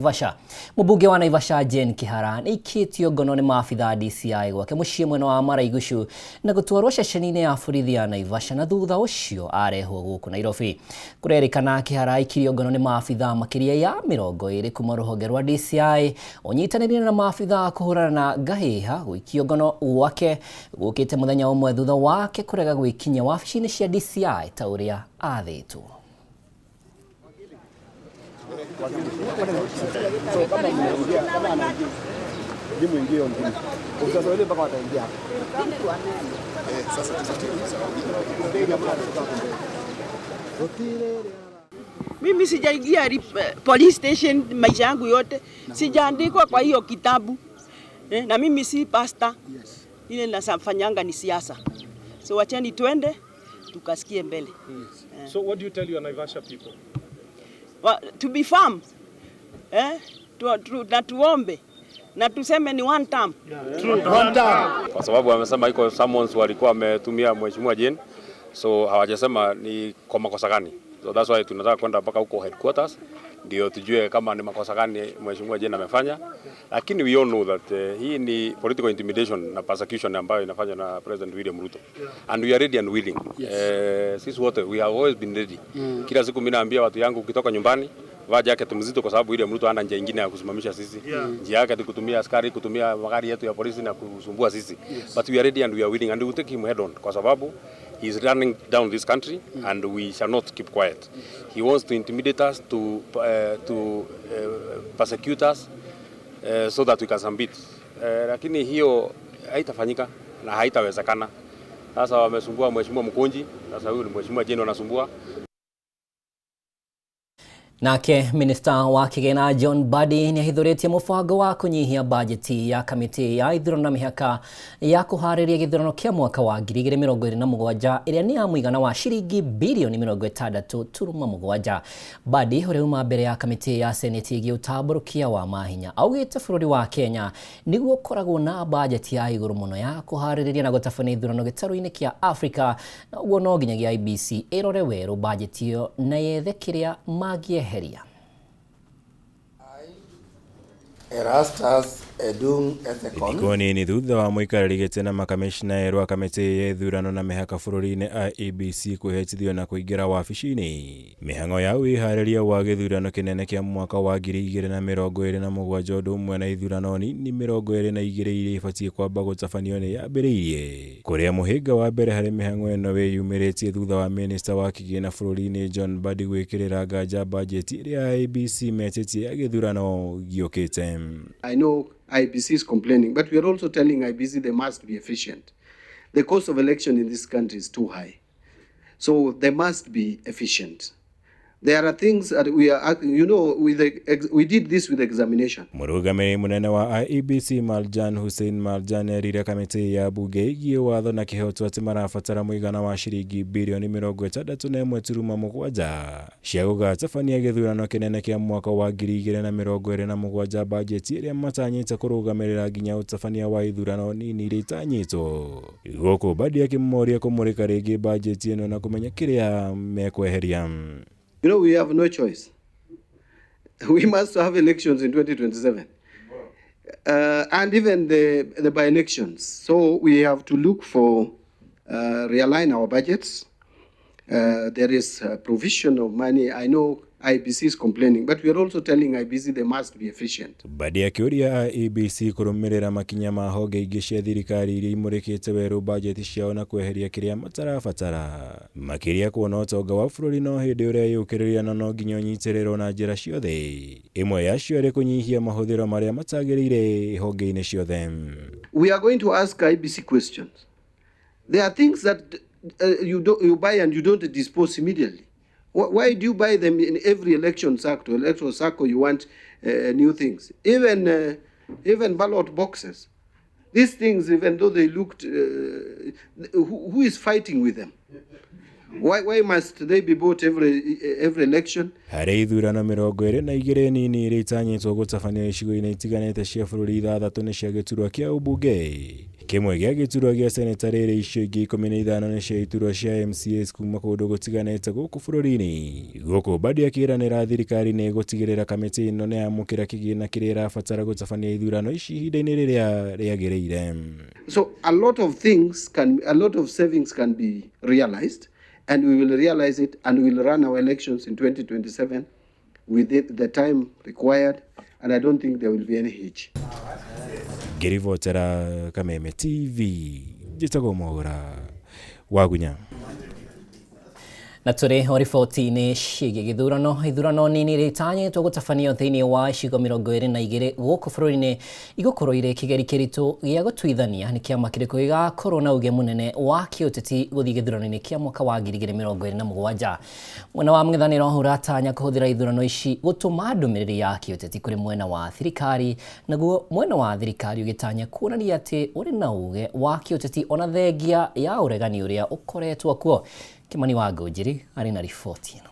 Naivasha. Mũmbunge wa Naivasha Jane Kihara nĩ aikĩtio ngono nĩ maabitha DCI gwake mũciĩ mwena wa Maraigucu na gũtwarwo ceceni-inĩ ya borithi ya Naivasha na thutha ũcio arehwo gũkũ Nairobi. Kũrerĩkana Kihara aikirio ngono nĩ maabitha makĩria ya 20 kuma rũhonge rwa DCI ũnyitanĩire na maabitha kũhũrana na ngahĩha. Gũikio ngono gwake gũkĩte mũthenya ũmwe thutha wake kũrega gwĩkinyia wabici-inĩ cia DCI ta ũrĩa athĩtwo. Mimi sijaingia police station maisha yangu yote, sijaandikwa kwa hiyo kitabu na mimi si pastor. Ile nafanyanga ni siasa, so wacheni twende tukasikie mbele. Yes. So what do you tell your Naivasha people? Well, to be firm, na tuombe na tuseme ni one term. Yeah. True. One term. Kwa sababu wamesema iko summons walikuwa wametumia Mheshimiwa Jane, so hawajasema ni kwa makosa gani. So that's why tunataka kwenda mpaka huko headquarters ndio tujue kama ni makosa gani Mheshimiwa Jane amefanya. Lakini we all know that hii ni political intimidation na persecution ambayo inafanywa na President William Ruto. And we are ready and willing. Yes. Sisi wote we have always been ready. Kila siku mimi naambia watu yangu, ukitoka nyumbani vaa jacket mzito, kwa sababu William Ruto hana njia nyingine ya kusimamisha sisi. Njia yake ni kutumia askari, kutumia magari yetu ya polisi na kusumbua sisi. Yes. But we are ready and we are willing and we will take him head on, kwa sababu he is running down this country and we shall not keep quiet. He wants to intimidate us, to persecute us so that we can submit. Lakini hiyo haitafanyika na haitawezekana. Sasa wamesumbua Mheshimiwa Mkunji, sasa huyu ni Mheshimiwa Jane wanasumbua. Nake minista wa kigĩna John Mbadi nĩ ahithũrĩtie mũbango wa kũnyihia bajeti ya kamĩtĩ ya ithurano na mĩhaka ya kũharĩria gĩthurano kĩa mwaka wa 2027 ĩrĩa nĩ ya mũigana wa ciringi birioni 60.7. Mbadi, ũrĩa uma mbere ya kamĩtĩ ya seneti ĩgiĩ ũtambũrũkia wa mahinya, augĩte bũrũri wa Kenya nĩguo ũkoragwo na bajeti ya igũrũ mũno ya kũharĩrĩria na gũtabania ithurano gĩtarũ-inĩ kĩa Afrika, na ũguo no nginyagia IEBC ĩrore werũ bajeti ĩyo na yethe kĩrĩa mangĩeheria. Erastus Edung Ethekon. Thikũ nini thutha wa mũikarĩri gĩtĩ na makamishna erũ a kamĩtĩ ya ithurano na mĩhaka bũrũri-inĩ IEBC kwĩhĩtithio na kũingĩra wabici-inĩ, mĩhang'o ya wĩharĩria wa gĩthurano kĩnene kĩa mwaka wa 2027 ũndũ ũmwe na ithurano nini 22 iria ibatiĩ kwamba gũtabanio nĩ yambĩrĩirie, kũrĩa mũhĩnga wa mbere harĩ mĩhang'o ĩno wĩyumĩrĩtie thutha wa minista wa kĩgĩna bũrũri-inĩ John Mbadi gwĩkĩrĩra nganja bajeti ĩrĩa IEBC metĩtie ya gĩthurano gĩũkĩte. I know IEBC is complaining, but we are also telling IEBC they must be efficient. The cost of election in this country is too high. So they must be efficient. There are things that we are, you know, with the, we did this with examination. Mũrũgamĩrĩri mũnene wa IEBC Marjan Hussein Marjan erire kamĩtĩ ya bunge ĩgiĩ watho na kĩhoto atĩ marabatara mũigana wa ciringi birioni 61.7 cia gũgatabania gĩthurano kĩnene kĩa mwaka wa 2027, bajeti ĩrĩa matanyĩte kũrũgamĩrĩra nginya ũtabania wa ithurano nini iria itanyĩtwo. Gũkũ Mbadi akĩmoria kũmũrĩka rĩngĩ bajeti ĩno na kũmenya kĩrĩa mekweheria. You know, we have no choice. We must have elections in 2027. And even the by-elections. So we have to look for, realign our budgets. There is a provision of money. I know IEBC is complaining, but we are also telling IEBC they must be efficient. Mbadi akĩũria IEBC kũrũmĩrĩra makinya ma honge ingĩ cia thirikari iria imũrĩkĩte werũ bajeti ciao na kweheria kĩrĩa matarabatara, makĩria kuona ũtonga wa bũrũri no hĩndĩ ũreyũkĩrĩria na no nginya ũnyitĩrĩrwo na njĩra ciothe, ĩmwe yacio ĩrĩ kũnyihia mahũthĩro marĩa matagĩrĩire honge-inĩ ciothe. We are going to ask IEBC questions. There are things that you buy and you don't dispose immediately. Why do you buy them in every election cycle? Electoral cycle, you want new things. Even ballot boxes. These things, even though they looked, who is fighting with them? Why must they be bought every election? Harĩ ithurano 22 nini iria itanyĩtwo gũtabanio icigo-inĩ itiganĩte cia bũrũri, ithathatũ nĩ cia gĩturwa kĩa ũmbunge. Kĩmwe gĩa gĩturwa gĩa seneta rĩrĩ icio ingĩ 15 nĩ cia iturwa cia MCAs kuma kũndũ gũtiganĩte gũkũ bũrũri-inĩ. Gũkũ Mbadi akĩranĩra thirikari nĩ ĩgũtigĩrĩra kamĩtĩ ĩno nĩ yamũkĩra kĩgĩna kĩrĩa ĩrabatara gũtabania ithurano ici ihinda-inĩ rĩrĩa rĩagĩrĩire. So a lot of things can, a lot of savings can be realized, and we will realize it, and we will run our elections in 2027 within the time required, and I don't think there will be any hitch. Ngĩribotera Kameme TV, njĩtagwo Mwaũra Wagunya. Na tũrĩ o riboti-inĩ ciĩgiĩ gĩthurano, ithurano nini rĩtanyĩtwo gũtabanio thĩinĩ wa icigo 22 gũkũ bũrũri-inĩ igũkorwo irĩ kĩgeri kĩritũ gĩa gũtuithania nĩ kĩama kĩrĩkũ gĩgakorwo na uge mũnene wa kĩũteti gũthiĩ gĩthurano-inĩ kĩa mwaka wa 2027. Mwena wa mũng'ethanĩro ũratanya kũhũthĩra ithurano ici gũtũma ndũmĩrĩri ya kĩũteti kũrĩ mwena wa thirikari, naguo mwena wa thirikari ũgĩtanya kuonania atĩ ũrĩ na uge wa kĩũteti ona thengia ya ũregani ũrĩa ũkoretwo kuo. Kimani wa Ngũnjiri arĩ na riboti ĩno.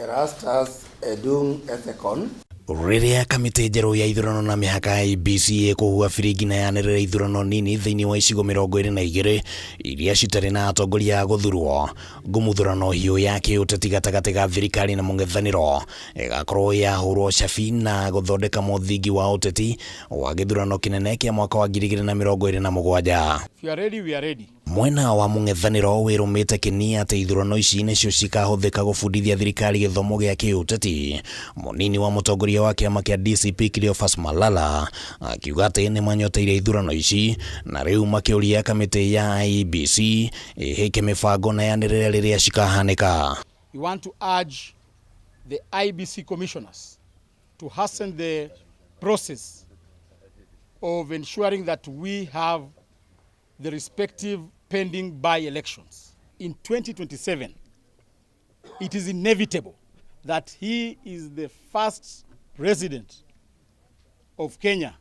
Erastus Edung Ethekon. Rĩrĩa kamĩtĩ njerũ ya ithurano na mĩhaka ya IEBC ĩkũhuha biringi na yanĩrĩre ithurano nini thĩinĩ wa icigo 22 iria citarĩ na atongoria a gũthurwo, ngũmuthũrano hiũ ya kĩũteti gatagatĩ ga thirikari na mũng'ethanĩro ĩgakorwo yahũrwo cabi na gũthondeka mũthingi wa ũteti wa gĩthurano kĩnene kĩa mwaka wa 2027. If you are ready, we are ready. Mwena wa mũng'ethanĩro wĩrũmĩte kĩni atĩ ithurano ici nĩcio cikahũthĩka gũbundithia thirikari gĩthomo gĩa kĩũteti. Mũnini wa mũtongoria wa kĩama kĩa DCP Cleophas Malala akiuga atĩ nĩmanyoteire ithurano ici na rĩu makĩũria kamĩtĩ ya IEBC ĩhĩke mĩbango na yanĩrĩre rĩrĩa cikahanĩka. We want to urge the IEBC commissioners to hasten the process of ensuring that we have the respective pending by-elections. In 2027, it is inevitable that he is the first president of Kenya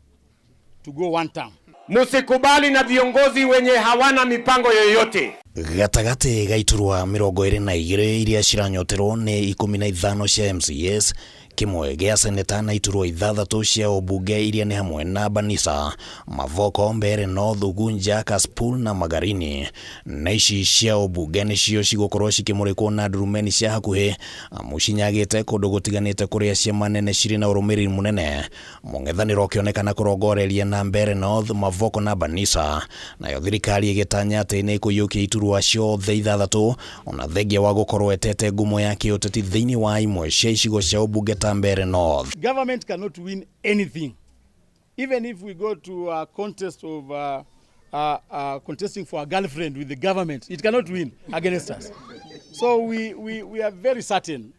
to go one term. Musikubali na viongozi wenye hawana mipango yoyote. Gatagatĩ ga iturwa 22 iria ciranyoterwo nĩ 15 cia MCAs, kĩmwe gĩa seneta na iturwa 6 cia ũmbunge iria nĩ hamwe na Banisa, Mavoko, Mbeere North, Ugunja, Kasipul na Magarini. Na ici cia ũmbunge nĩcio cigũkorwo cikĩmũrĩkwo na ndurumeni cia hakuhĩ amu cinyagĩte kũndũ gũtiganĩte kũrĩa ciama nene cirĩ na ũrũmĩrĩri mũnene. Mũng'ethanĩro ũkĩonekana kũrongoreria na Mbeere North, Mavoko na Banisa, nayo thirikari ĩgĩtanya atĩ nĩ ĩkũiyũkia iturwa ciothe 6 ona thengia wa gũkorwo etete ngumo ya kĩũteti thĩinĩ wa imwe cia icigo cia ũmbunge ta Mbeere North. Government cannot win anything. Even if we go to a contest of contesting for a girlfriend with the government, it cannot win against us. So we are very certain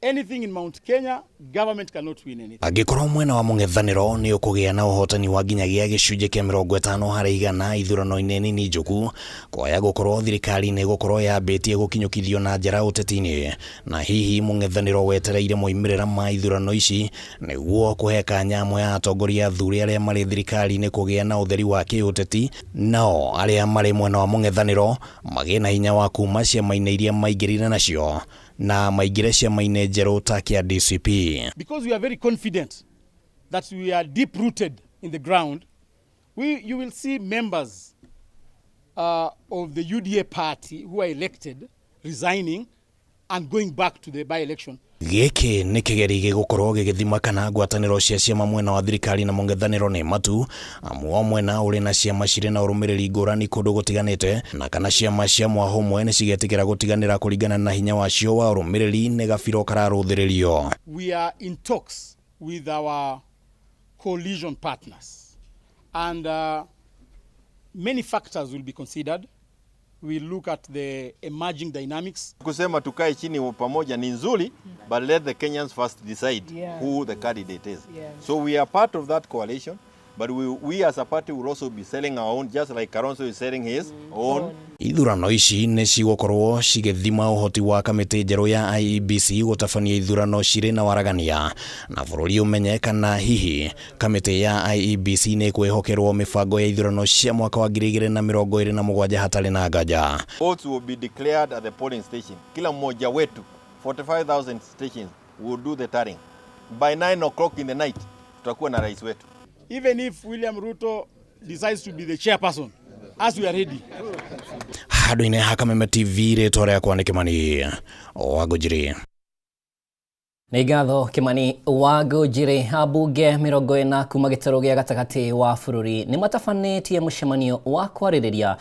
anything in Mount Kenya, government cannot win anything. Angĩkorwo mwena wa mũng'ethanĩro nĩ ũkũgĩa na ũhotani wa nginyagia gĩcunjĩ kĩa 50% ithurano-inĩ nini njũku, kwaya gũkorwo thirikari nĩ ĩgũkorwo yambĩtie gũkinyũkithio na njĩra ũteti-inĩ, na hihi mũng'ethanĩro wetereire moimĩrĩra ma ithurano ici nĩguo kũhe kanya amwe a atongoria athure arĩa marĩ thirikari-inĩ kũgĩa na ũtheri wa kĩũteti, nao arĩa marĩ mwena wa mũng'ethanĩro magĩe na hinya wa kuma ciama-inĩ iria maingĩrire nacio na maingĩre ciama-inĩ njerũ ta kĩa DCP. Because we are very confident that we are deep rooted in the ground, you will see members of the UDA party who are elected resigning and going back to the by-election. Gĩkĩ nĩ kĩgeri gĩgũkorwo gĩgĩthima kana ngwatanĩro cia ciama mwena wa thirikari na mũng'ethanĩro nĩ matu, amu o mwena ũrĩ na ciama cirĩ na ũrũmĩrĩri ngũrani kũndũ gũtiganĩte, na kana ciama cia mwahũ ũmwe nĩ cigetĩkĩra gũtiganĩra kũringana na hinya wacio wa ũrũmĩrĩri nĩ gabiro kararũthĩrĩrio. We are in talks with our coalition partners, and many factors will be considered. We look at the emerging dynamics. Kusema tukae chini pamoja ni nzuri, but let the Kenyans first decide who the candidate is. So we are part of that coalition, but we as a party will also be selling our own, just like Kalonzo is selling his own. Ithurano ici nĩ cigũkorwo cigĩthima ũhoti wa kamĩtĩ njerũ ya IEBC gũtabania ithurano cirĩ na waragania, na bũrũri ũmenye kana hihi kamĩtĩ ya IEBC nĩ ĩkwĩhokerwo mĩbango ya ithurano cia mwaka wa 2027 hatarĩ na nganja. Votes will be declared at the polling station. Kila mmoja wetu 45,000 stations will do the tallying. By 9 o'clock in the night tutakuwa na rais wetu. Even if William Ruto decides to be the chairperson, as we are ready. Handũ-inĩ ha Kameme TV, rĩtwa rĩakwa nĩ Kĩmani wa Ngũnjiri. Nĩ ngatho Kimani wa Ngũnjiri. Ambunge 40 kuma gĩtarũ gĩa gatagatĩ wa bũrũri nĩ matabanĩtie mũcemanio wa kwarĩrĩria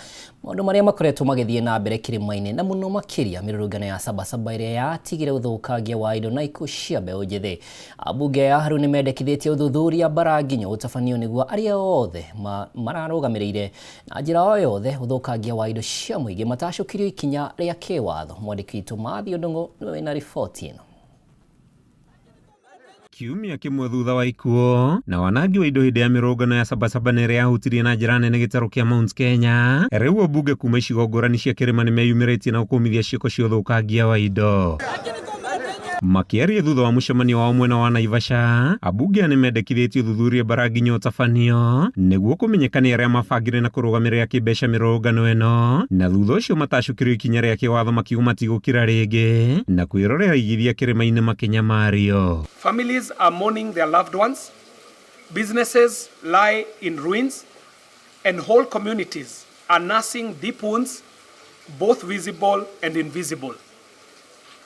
maũndũ marĩa makoretwo magĩthiĩ na mbere kĩrĩma-inĩ na mũno makĩria mĩrũrũngano ya Sabasaba ĩrĩa yatigire ũthũkangia wa indo na ikuũ cia mbeũ njĩthĩ. Ambunge aya rĩu nĩ mendekithĩtie ũthuthuria mbara nginyo ũtabanio nĩguo arĩa othe mararũgamĩrĩire na njĩra o yothe ũthũkangia wa indo cia mũingĩ matacũkirio ikinya rĩa kĩwatho. Mwandĩki witũ Matthew Ndung'u nĩwe wĩna riboti ĩno. Kiumia kĩmwe thutha wa ikuũ na wanangi wa indo hĩndĩ ya mĩrũngano ya Sabasaba nĩ ĩrĩa yahutirie na njĩra nene gĩtarũ kĩa Mount Kenya, rĩu ambunge kuma icigo ngũrani cia kĩrĩma nĩ meyumĩrĩtie na gũkũmithia ciĩko cia ũthũkangia wa indo. Makĩaria thutha wa mũcemanio wao mwena wa Naivasha, ambunge aya nĩ mendekithĩtie ũthuthuria mbara nginya ũtabanio nĩguo kũmenyeka nĩ arĩa mabangire na kũrũgamĩrĩra kĩmbeca mĩrũrũngano ĩno, na thutha ũcio matacũkĩrio ikinya rĩa kĩwatho makiuga matigũkira rĩngĩ na kwĩrorera igithia kĩrĩma-inĩ makĩnyamario. Families are mourning their loved ones, businesses lie in ruins, and whole communities are nursing deep wounds, both visible and invisible.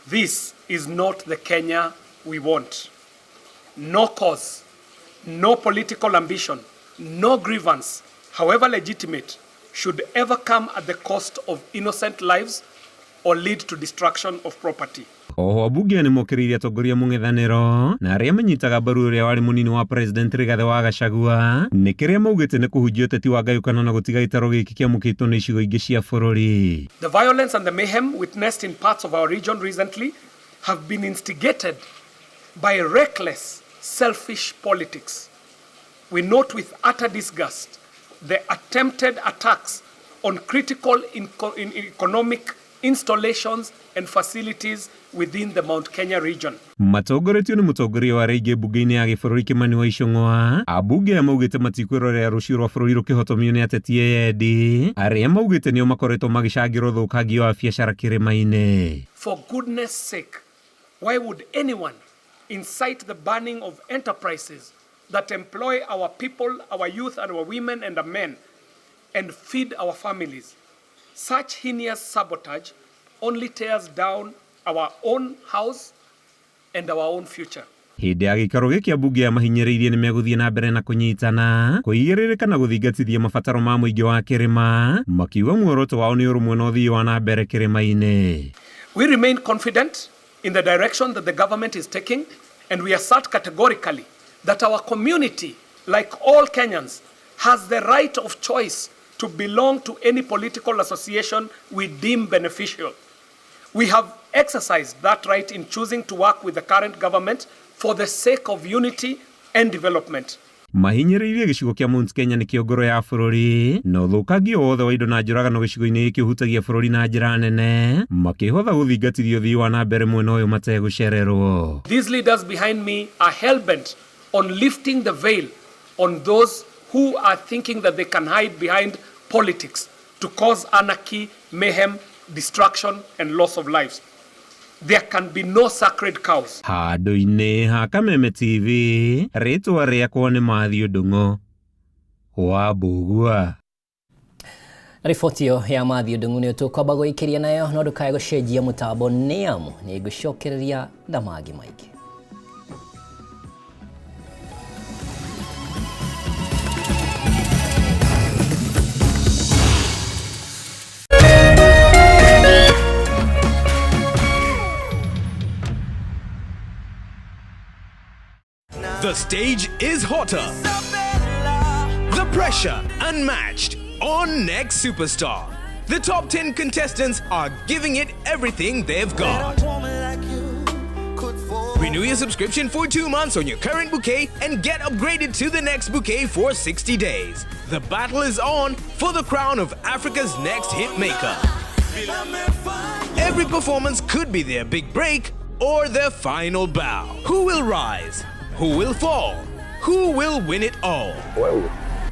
This is not the Kenya we want. No cause, no political ambition, no grievance, however legitimate, should ever come at the cost of innocent lives or lead to destruction of property. Oho ambunge nĩ mokĩrĩire atongoria mũng'ethanĩro na arĩa manyitaga mbaru ũrĩa warĩ mũnini wa president Rigathĩ wa Gachagua nĩ kĩrĩa maugĩte nĩ kũhunjia ũteti wa ngayũkano na gũtiga gĩtarũ gĩkĩ kĩamũkĩtwo nĩ icigo ingĩ cia bũrũri. The violence and the mayhem witnessed in parts of our region recently have been instigated by reckless, selfish politics. We note with utter disgust the attempted attacks on critical economic installations and facilities within the Mount Kenya region. Matongoretio nĩ mũtongoria wa arĩa aingĩ mbunge-inĩ ya gĩbũrũri Kimani wa Ichung'wa, ambunge aya maugĩte matikwĩrorera rũciũ rwa bũrũri rũkĩhotomio nĩ ateti eyendi arĩa maugĩte nĩo makoretwo magĩcangĩra ũthũkangia wa biacara kĩrĩma-inĩ. For goodness sake, why would anyone incite the burning of enterprises that employ our people, our youth, and our women and our men, and feed our families? Such heinous sabotage only tears down our own house and our own future. Hĩndĩ ya gĩikaro gĩkĩ ambunge aya mahinyĩrĩirie nĩ megũthiĩ na mbere na kũnyitana, kũigĩrĩrĩka na gũthingatithia mabataro ma mũingĩ wa kĩrĩma, makiuga muoroto wao nĩ ũrũmwe na ũthii wa na mbere kĩrĩma-inĩ. We remain confident in the direction that the government is taking, and we assert categorically that our community, like all Kenyans, has the right of choice to belong to any political association we deem beneficial. We have exercised that right in choosing to work with the current government for the sake of unity and development. Mahinyĩrĩirie gĩcigo kĩa Mount Kenya nĩkĩo ngoro ya bũrũri na ũthũkangia wothe wa indo na njũragano gĩcigo-inĩ gĩkĩ ũhutagia bũrũri na njĩra nene, makĩhotha gũthingatithia ũthii wa na mbere mwena ũyũ mategũcererwo. These leaders behind me are hell-bent on lifting the veil on those who are thinking that they can hide behind politics to cause anarchy, mayhem, destruction, and loss of lives. There can be no sacred cows. Handũ-inĩ ha Kameme TV, rĩtwa rĩakwa nĩ Matthew Ndung'u wa Mbugua. Riboti ĩyo ya Matthew Ndung'u nĩ tũkwamba gũikĩria nayo, no ndũkae gũcenjia mũtambo nĩ amu nĩ ngũcokereria na mangĩ maingĩ. The stage is hotter. The pressure unmatched on Next Superstar. The top 10 contestants are giving it everything they've got. Renew your subscription for 2 months on your current bouquet and get upgraded to the next bouquet for 60 days. The battle is on for the crown of Africa's next hit maker. Every performance could be their big break or their final bow. Who will rise? Who will fall? Who will win it all? Whoa.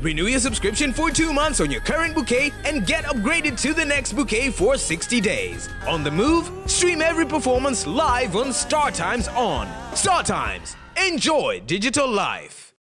Renew your subscription for 2 months on your current bouquet and get upgraded to the next bouquet for 60 days. On the move, stream every performance live on StarTimes On. StarTimes. Enjoy digital life.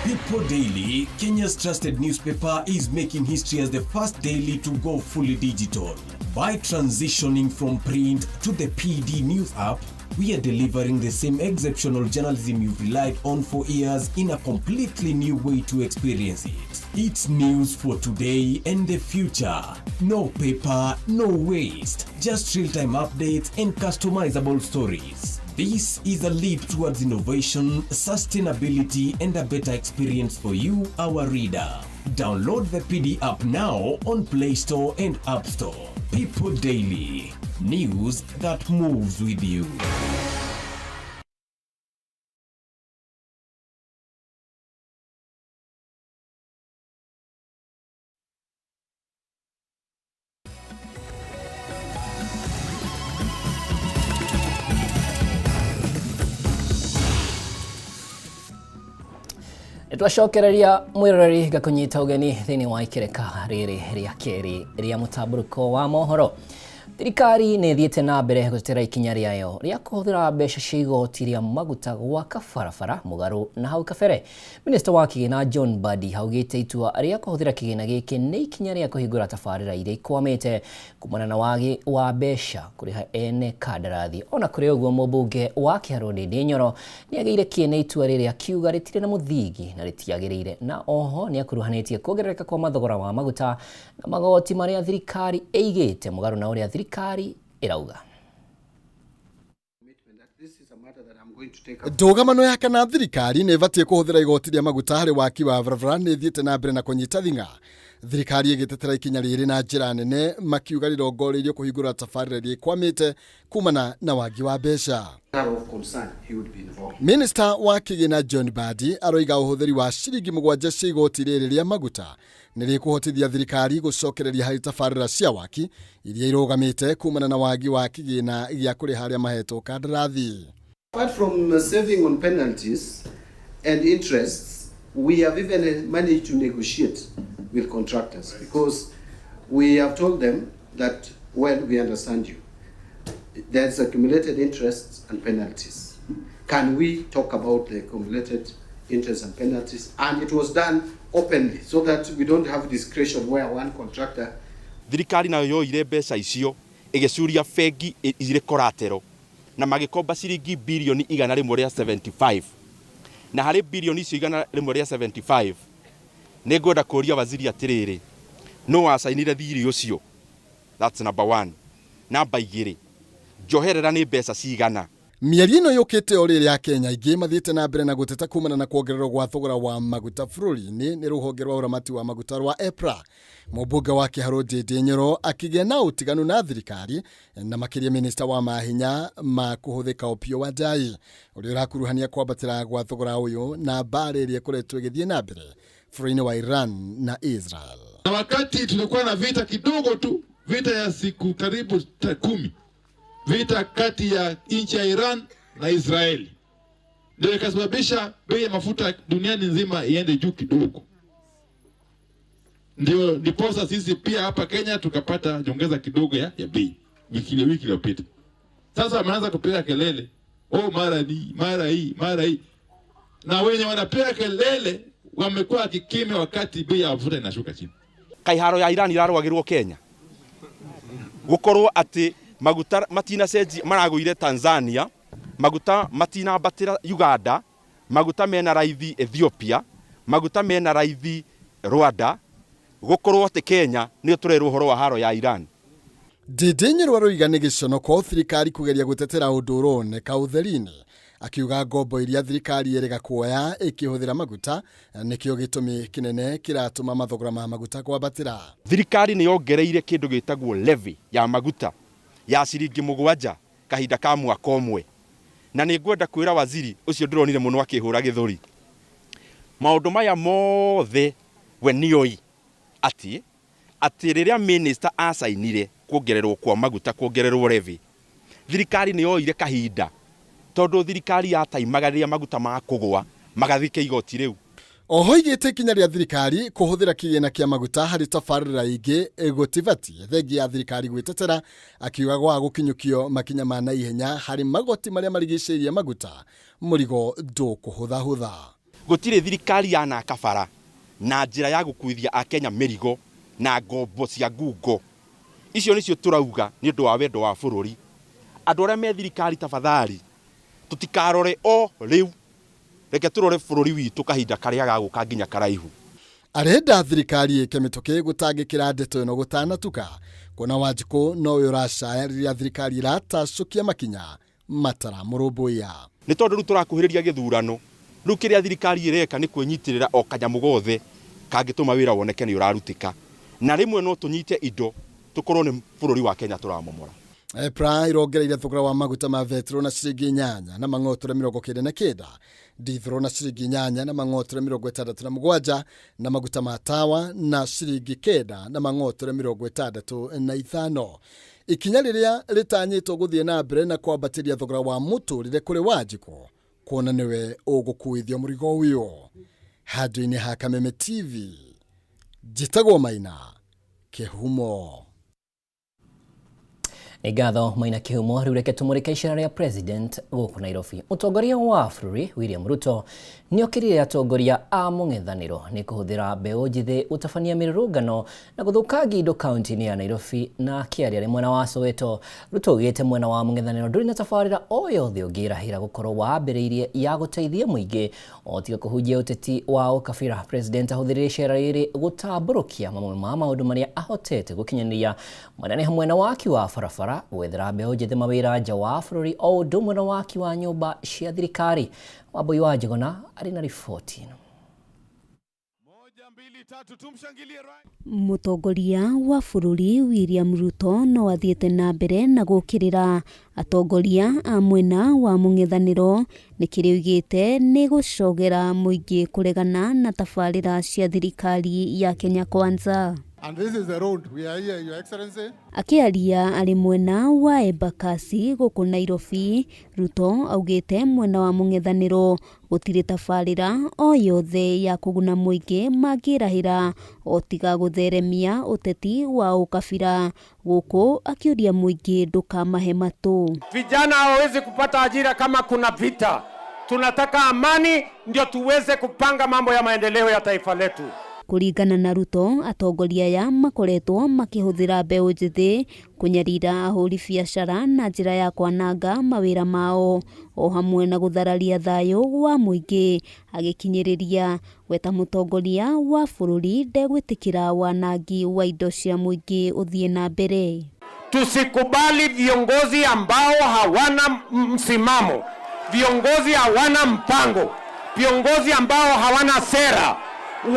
People Daily, Kenya's trusted newspaper, is making history as the first daily to go fully digital. By transitioning from print to the PD News app, we are delivering the same exceptional journalism you've relied on for years in a completely new way to experience it. It's news for today and the future. No paper, no waste. Just real time updates and customizable stories. This is a leap towards innovation, sustainability, and a better experience for you, our reader. Download the PD app now on Play Store and App Store. People Daily, news that moves with you. Nĩtwacokereria mwĩroreri ngakũnyita ũgeni thĩinĩ wa ikereka rĩrĩ rĩa kerĩ rĩa mũtambũrũko wa mohoro. Thirikari nĩ ĩthiĩte na mbere gũtetera ikinya rĩayo rĩa kũhũthĩra mbeca cia igoti rĩa maguta gwaka barabara mũgarũ na hau kabere. Minista wa kĩgĩna John Mbadi augĩte itua rĩa kũhũthĩra kĩgĩna gĩkĩ nĩ ikinya rĩa kũhingũra tabarĩra iria ikwamĩte kumana na wagi wa mbeca kũrĩha ene kandarathi. Ona kũrĩ ũguo, mũmbunge wa Kĩharũ Ndindi Nyoro nĩ agĩire kĩene itua rĩrĩ akiuga rĩtirĩ na mũthingi na rĩtiagĩrĩire, na oho nĩ akuruhanĩtie kuongerereka kwa mathogora wa maguta na magoti marĩa thirikari ĩigĩte mũgarũ na ũrĩa thirikari ĩrauga. Ndũgamano ya kana thirikari nĩ ĩbatiĩ kũhũthĩra igoti rĩa maguta harĩ waki wa barabara nĩ ĩthiĩte na mbere na kũnyita thing'a, thirikari ĩgĩtetera ikinya rĩrĩ na njĩra nene, makiuga rĩrongoreirio kũhingũra tabarĩra iria ikwamĩte kumana na wagi wa mbeca. Of concern, he would be involved. Minista wa kĩgĩna John Mbadi aroiga ũhũthĩri wa ciringi 7 cia igoti rĩrĩ rĩa maguta nĩ rĩkũhotithia thirikari gũcokereria harĩ tabarĩra cia waki iria irũgamĩte kumana na wagi wa kĩgĩna gĩa kũrĩha arĩa mahetwo kandarathi. Apart from saving on penalties and interests, we have even managed to negotiate with contractors because we have told them that, well, we understand you. There's accumulated interests and penalties. Can we talk about the accumulated interest and penalties? And it was done openly so that we don't have discretion where one contractor Thirikari nayo yoire mbeca icio ĩgĩcuria bengi irĩ collateral na magĩkomba ciringi birioni 175, na harĩ birioni icio 175, nĩ ngwenda kũria waziri atĩrĩrĩ, no wacainire thirĩ ũcio? That's number one. Namba igĩrĩ, njoherera nĩ mbeca cigana? Mĩario ĩno yũkĩte o rĩrĩa Akenya aingĩ mathiĩte na mbere na gũteta kumana na kuongererwo gwa thogora wa maguta bũrũri-inĩ nĩ rũhonge rwa ũramati wa maguta rwa EPRA. Mũmbunge wa Kĩharũ Ndindi Nyoro akĩgĩa na ũtiganu na thirikari, na makĩria minista wa mahinya ma kũhũthĩka Opiyo Wandayi, ũrĩa ũrakuruhania kwambatĩra gwa thogora ũyũ na mbara ĩrĩa ĩkoretwo ĩgĩthiĩ na mbere bũrũri-inĩ wa Iran na Israel. Na wakati tulikuwa na vita kidogo tu, vita ya siku karibu 10, vita kati ya nchi ya Iran na Israeli, ndio ikasababisha bei ya mafuta duniani nzima iende juu kidogo. Ndio ndiposa sisi pia hapa Kenya tukapata nyongeza kidogo ya bei wiki iliyopita. Sasa wameanza kupiga kelele, oh, mara ni mara hii mara hii, na wenye wanapiga kelele wamekuwa kikimya wakati bei ya mafuta inashuka chini. Kaiharo ya Iran irarwagirwo Kenya gukorwo ati maguta matinacenjia maragũire Tanzania, maguta matinambatĩra Uganda, maguta mena raithi Ethiopia, maguta mena raithi Rwanda, gukorwo atĩ Kenya nĩyo tũrerwo ũhoro wa haro ya Iran. Ndindi Nyoro aroiga nĩ gĩconoko thirikari kũgeria gũtetera ũndũ ũroneka ũtheri-inĩ, akiuga ngombo iria thirikari ĩrĩga kuoya ĩkĩhũthĩra maguta nĩkĩo gĩtũmi kĩnene kĩratũma mathogora ma maguta kwambatĩra. Thirikari nĩ yongereire kĩndũ gĩtagwo levy ya maguta ya ciringi 7 kahinda ka mwaka ũmwe, na nĩ ngwenda kwĩra waziri ũcio ndĩronire mũno akĩhũra gĩthũri, maũndũ maya mothe we nĩoĩ atĩ rĩrĩa minister acainire kuongererwo kwa maguta, kuongererwo levy, thirikari nĩ yoire kahinda tondũ thirikari yataimaga rĩrĩa maguta makũgwa magathike igoti rĩu. Oho igĩte ikinya rĩa thirikari kũhũthĩra kĩgĩna kĩa maguta harĩ tabarĩra ingĩ gũtibatiĩ thengia ya thirikari gwĩtetera, akiuga gwaga gũkinyũkio makinya ma naihenya harĩ magoti marĩa marigicĩirie maguta mũrigo ndũkũhũthahũtha. Gũtirĩ thirikari yanaka bara na njĩra ya gũkuithia Akenya mĩrigo na ngombo cia ngungo. Icio nĩcio tũrauga nĩ ũndũ wa wendo wa bũrũri. Andũ arĩa me thirikari tafadhali tũtikarore o rĩu, reke tũrore bũrũri witũ kahinda karĩa gagũka nginya karaihu. Arenda thirikari ĩke mĩtũkĩ gũtangĩkĩra ndeto ĩno gũtanatuka kuona Wanjikũ nowe ũracaya rĩrĩa thirikari ĩratacũkia makinya mataramũrũmbũiya. Nĩ tondũ rĩu tũrakuhĩrĩria gĩthurano, rĩu kĩrĩa thirikari ĩreka nĩ kwĩnyitĩrĩra o kanyamũ gothe kangĩtũma wĩra woneke nĩ ũrarutĩka. Na rĩmwe no tũnyite indo tũkorwo nĩ bũrũri wa Kenya tũramomora. EPRA irongereire thogora wa maguta ma betro na ciringi inyanya na mang'otore 99, ndithũro na ciringi inyanya na mang'otore 67 na maguta ma tawa na ciringi 9 na mang'otore 65. Ikinya rĩrĩa rĩtanyĩtwo gũthiĩ na mbere na kwambatĩria thogora wa mũtũrĩre kũrĩ Wanjikũ kuona nĩwe ũgũkuithio mũrigo ũyũ. Handũ-inĩ ha Kameme TV, njĩtagwo Maina Kĩhumo. Nĩ ngatho Maina Kĩhumo. Rĩu reke tũmũrĩke icera rĩa President gũkũ Nairobi. Mũtongoria wa bũrũri William Ruto nĩ okĩrire atongoria a mũng'ethanĩro nĩ kũhũthĩra mbeũ njĩthĩ gũtabania mĩrũrũngano na gũthũkangia indo kaunti-inĩ ya Nairobi. Na akĩaria arĩ mwena wa Soweto, Ruto augĩte mwena wa mũng'ethanĩro ndũrĩ na tabarĩra o yothe ũngĩrahĩra gũkorwo wambĩrĩirie ya gũteithia mũingĩ o tiga kũhunjia ũteti wa ũkabira. President ahũthĩrire icera rĩrĩ gũtambũrũkia mamwe ma maũndũ marĩa ahotete gũkinyanĩria, marĩa nĩ hamwe na waki wa barabara, gwethera mbeũ njĩthĩ mawĩra nja wa bũrũri, o ũndũ ũmwe na waki wa nyũmba cia thirikari. Wambui wa Njũgũna arĩ na riboti ĩno. Mũtongoria wa bũrũri William Ruto no athiĩte na mbere na gũkĩrĩra atongoria a mwena wa mũng'ethanĩro nĩ kĩrĩa oigĩte nĩ gũcogera mũingĩ kũregana na tabarĩra cia thirikari ya Kenya Kwanza. And this is the road. We are here, Your Excellency. Akĩaria arĩ mwena wa Embakasi gũkũ Nairobi, Ruto augĩte mwena wa mũng'ethanĩro gũtirĩ tabarĩra o yothe ya kũguna mũingĩ mangĩrahĩra o tiga gũtheremia ũteti wa ũkabira, gũkũ akĩũria mũingĩ ndũkamahe matũ. Vijana hawawezi kupata ajira kama kuna vita. Tunataka amani ndio tuweze kupanga mambo ya maendeleo ya taifa letu. Kũringana na Ruto, atongoria aya makoretwo makĩhũthĩra mbeũ njĩthĩ kũnyarira ahũri biacara na njĩra ya kwananga mawĩra mao o hamwe na gũthararia thayũ wa mũingĩ, agĩkinyĩrĩria we ta mũtongoria wa bũrũri ndegwĩtĩkĩra wanangi wa indo cia mũingĩ ũthiĩ na mbere. Tusikubali viongozi ambao hawana msimamo, viongozi hawana mpango, viongozi ambao hawana sera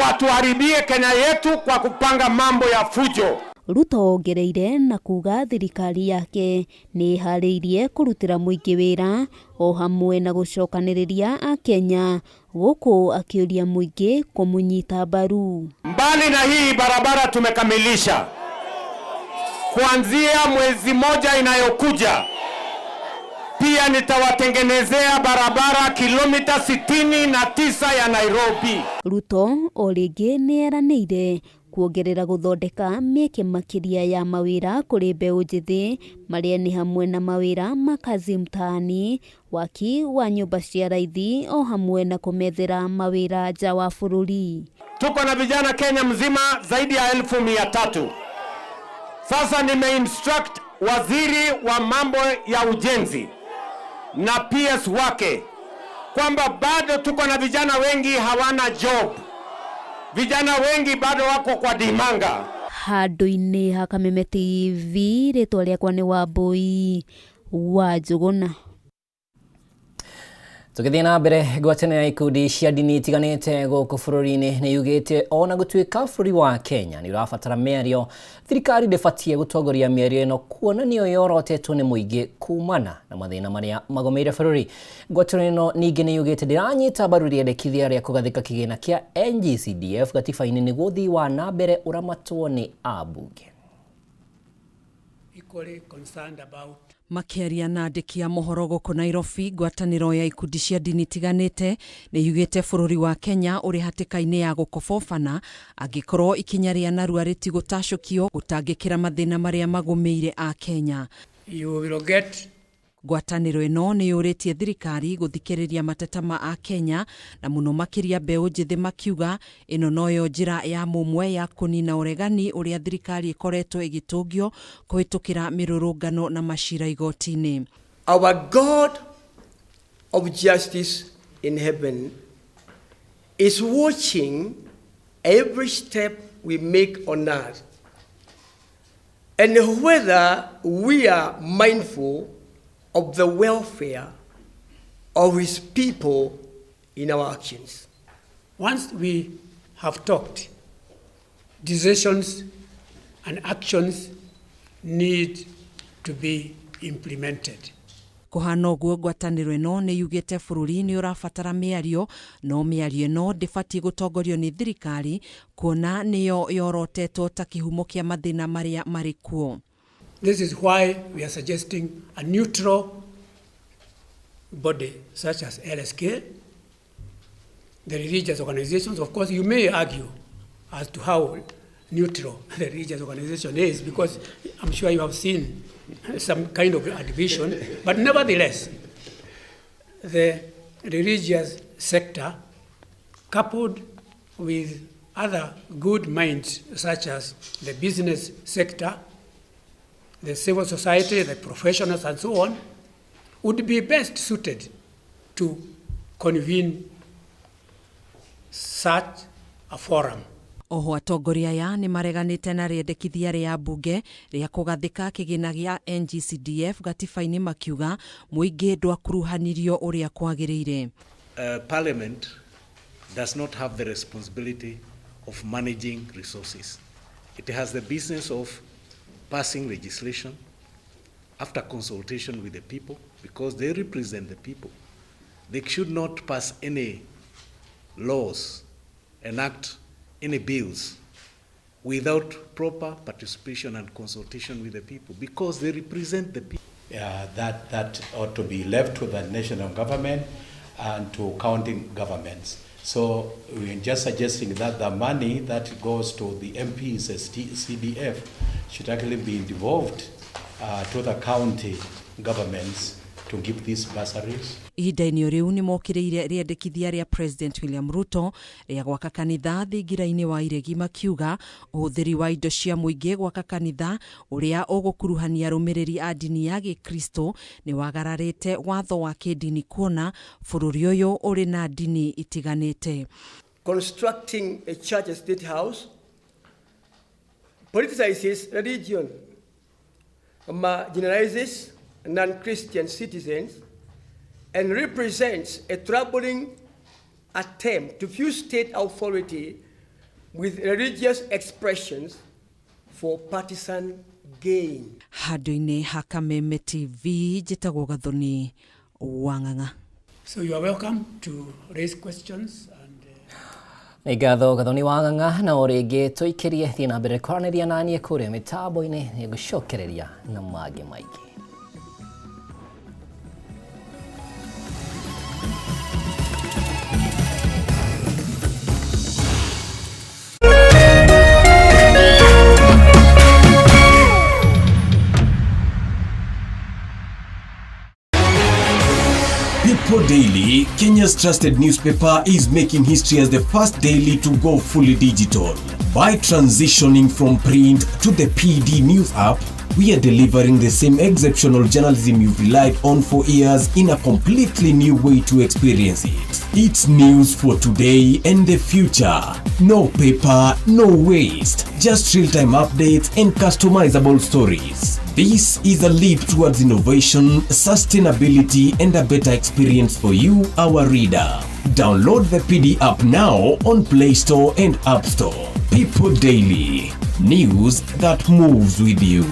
watuharibie Kenya yetu kwa kupanga mambo ya fujo. Ruto ongereire na kuga thirikari yake nĩ ĩharĩirie kũrutĩra mũingĩ wĩra o hamwe na gũcokanĩrĩria Akenya, gũkũ akĩũria mũingĩ kũmũnyita mbaru. Mbali na hii barabara tumekamilisha, kuanzia mwezi moja inayokuja pia nitawatengenezea barabara kilomita 69 ya Nairobi. Ruto o rĩngĩ nĩ eranĩire kuongerera gũthondeka mĩeke makĩria ya mawĩra kũrĩ mbeũ njĩthĩ, marĩa nĩ hamwe na mawĩra ma kazi mtaani, waki wa nyũmba cia raithi o hamwe na kũmethera mawĩra nja wa bũrũri. Tuko na vijana Kenya mzima zaidi ya 300,000. Sasa nimeinstruct waziri wa mambo ya ujenzi na PS wake kwamba bado tuko na vijana wengi hawana job. Vijana wengi bado wako kwa dimanga. Handũ-inĩ ha Kameme TV, rĩtwa rĩakwa nĩ Wambui wa Njũgũna. Tũgĩthiĩ na mbere, ngwatanĩro ya ikundi cia ndini itiganĩte gũkũ bũrũri-inĩ nĩ yugĩte ona gũtuĩka bũrũri wa Kenya nĩ ũrabatara mĩario, thirikari ndĩbatiĩ gũtongoria mĩario ĩno kuona nĩyo yorotetwo nĩ mũingĩ kumana na mathĩna marĩa magomeire bũrũri. Ngwatanĩro ĩno ningĩ nĩ yugĩte ndĩranyita mbaru rĩendekithia rĩa kũgathĩka kĩgĩna kĩa NGCDF gatiba-inĩ nĩguo ũthii wa na mbere ũramatwo nĩ ambunge. Equally concerned about Makĩaria na andĩki a mohoro gũkũ Nairobi, ngwatanĩro ya ikundi cia ndini itiganĩte nĩ yugĩte bũrũri wa Kenya ũrĩ hatĩka-inĩ ya gũkobobana angĩkorwo ikinya rĩa narua rĩtigũtacũkio gũtangĩkĩra mathĩna marĩa magũmĩire a Kenya. You will get Ngwatanĩro ĩno nĩ yũrĩtie thirikari gũthikĩrĩria mateta ma Akenya na mũno makĩria mbeũ njĩthĩ, makiuga ĩno noyo njĩra ya mũmwe ya kũnina ũregani ũrĩa thirikari ĩkoretwo ĩgĩtũngio kũhĩtũkĩra mĩrũrũngano na macira igoti-inĩ. Our God of justice in heaven is watching every step we make on earth, and whether we are mindful of the welfare of his people in our actions. Once we have talked, decisions and actions need to be implemented. Kũhana ũguo, ngwatanĩro ĩno nĩ yugĩte bũrũri nĩ ũrabatara mĩario, no mĩario ĩno ndĩbatiĩ gũtongorio nĩ thirikari kuona nĩyo yorotetwo ta kĩhumo kĩa mathĩna marĩa marĩ kuo. This is why we are suggesting a neutral body such as LSK, the religious organizations. Of course, you may argue as to how neutral the religious organization is, because I'm sure you have seen some kind of a division. But nevertheless, the religious sector, coupled with other good minds such as the business sector, the civil society, the professionals, and so on, would be best suited to convene such a forum. Oho atongoria aya nĩ mareganĩte na rĩendekithia rĩa mbunge rĩa kũgathĩka kĩgĩna gĩa NGCDF gatiba-inĩ, makiuga mũingĩ ndwakuruhanirio ũrĩa kwagĩrĩire. Parliament does not have the responsibility of managing resources. It has the business of passing legislation after consultation with the people, because they represent the people. They should not pass any laws, enact any bills without proper participation and consultation with the people, because they represent the people. That ought to be left to the national government and to county governments. So we're just suggesting that the money that goes to the MPs as CDF should actually be devolved to the county governments to give these bursaries. Ihinda-inĩ o rĩu nĩ mokĩrĩire rĩendekithia rĩa President William Ruto rĩa gwaka kanitha thingira-inĩ wa iregi, makiuga ũhũthĩri wa indo cia mũingĩ gwaka kanitha ũrĩa ũgũkuruhania arũmĩrĩri a ndini ya gĩkristo nĩ wagararĩte watho wa kĩndini kuona bũrũri ũyũ ũrĩ na ndini itiganĩte. Constructing a church at State House politicizes religion, marginalizes non-Christian citizens, and represents a troubling attempt to fuse state authority with religious expressions for partisan gain. Handũ-inĩ ha Kameme TV, njĩtagwo Gathoni Wang'ang'a. So you are welcome to raise questions. Nĩ ngatho Gathoni Wang'ang'a, na o rĩngĩ tũikĩrie thiĩ na mbere kwaranĩria naniĩ kũrĩa mĩtambo-inĩ, nĩngũcokereria na mangĩ maingĩ. People Daily, Kenya's trusted newspaper, is making history as the first daily to go fully digital. By transitioning from print to the PD News app, we are delivering the same exceptional journalism you've relied on for years in a completely new way to experience it. It's news for today and the future. No paper, no waste. Just real-time updates and customizable stories. This is a leap towards innovation, sustainability, and a better experience for you, our reader. Download the PD app now on Play Store and App Store. People Daily. News that moves with you.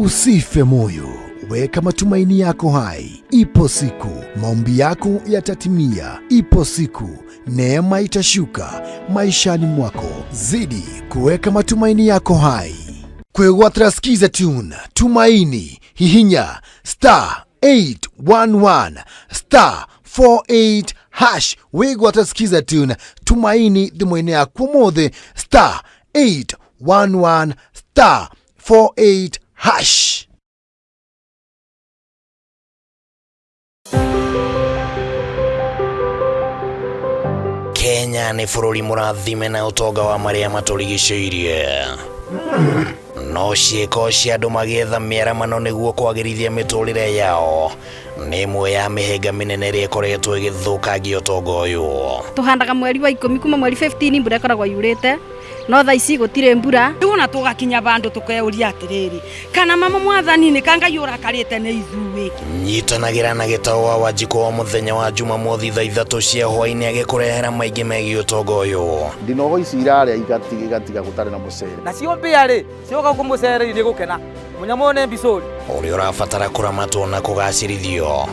Usife moyo, weka matumaini yako hai. Ipo siku maombi yako yatatimia. Ipo siku neema itashuka maishani mwako. Zidi kuweka matumaini yako hai. Kwegwatira Skiza Tune Tumaini, hihinya *811*48# wigwatira Skiza Tune Tumaini thimũ-inĩ yaku ũmũthĩ, *811 star 48 hash. Kenya nĩ bũrũri mũrathime na ũtonga wa marĩa matũrigicĩirie. No ciĩko cia andũ magĩetha mĩaramano nĩguo kwagĩrithia mĩtũrĩre yao nĩ ĩmwe ya mĩhĩnga mĩnene ĩrĩa ĩkoretwo ĩgĩthũkangia ũtonga ũyũ. Tũhandaga mweri wa 10 kuma mweri 15 mbura ĩkoragwo yurĩte no thaa ici gũtirĩ mbura. Rĩu ona tũgakinya vandũ tũkeuria atĩrĩrĩ, kana mama mwathani nĩ ka Ngai ũrakarĩte nĩ ithuĩ. Nyitanagĩra na Gĩtaũ wa Wanjikũ o mũthenya wa Jumamothi thaa 3 cia hwaĩ-inĩ agĩkũrehera maingĩ megiĩ ũtonga ũyũ. Ndinoho ici irarĩa igatiga gũtarĩ na mũcere. Nacio mbĩa rĩ cioka gũkũ mũcere irĩ gũkena mũnyamũ ũyũ nĩ mbicũri. Ũrĩa ũrabatara kũramatwo na kũgacĩrithio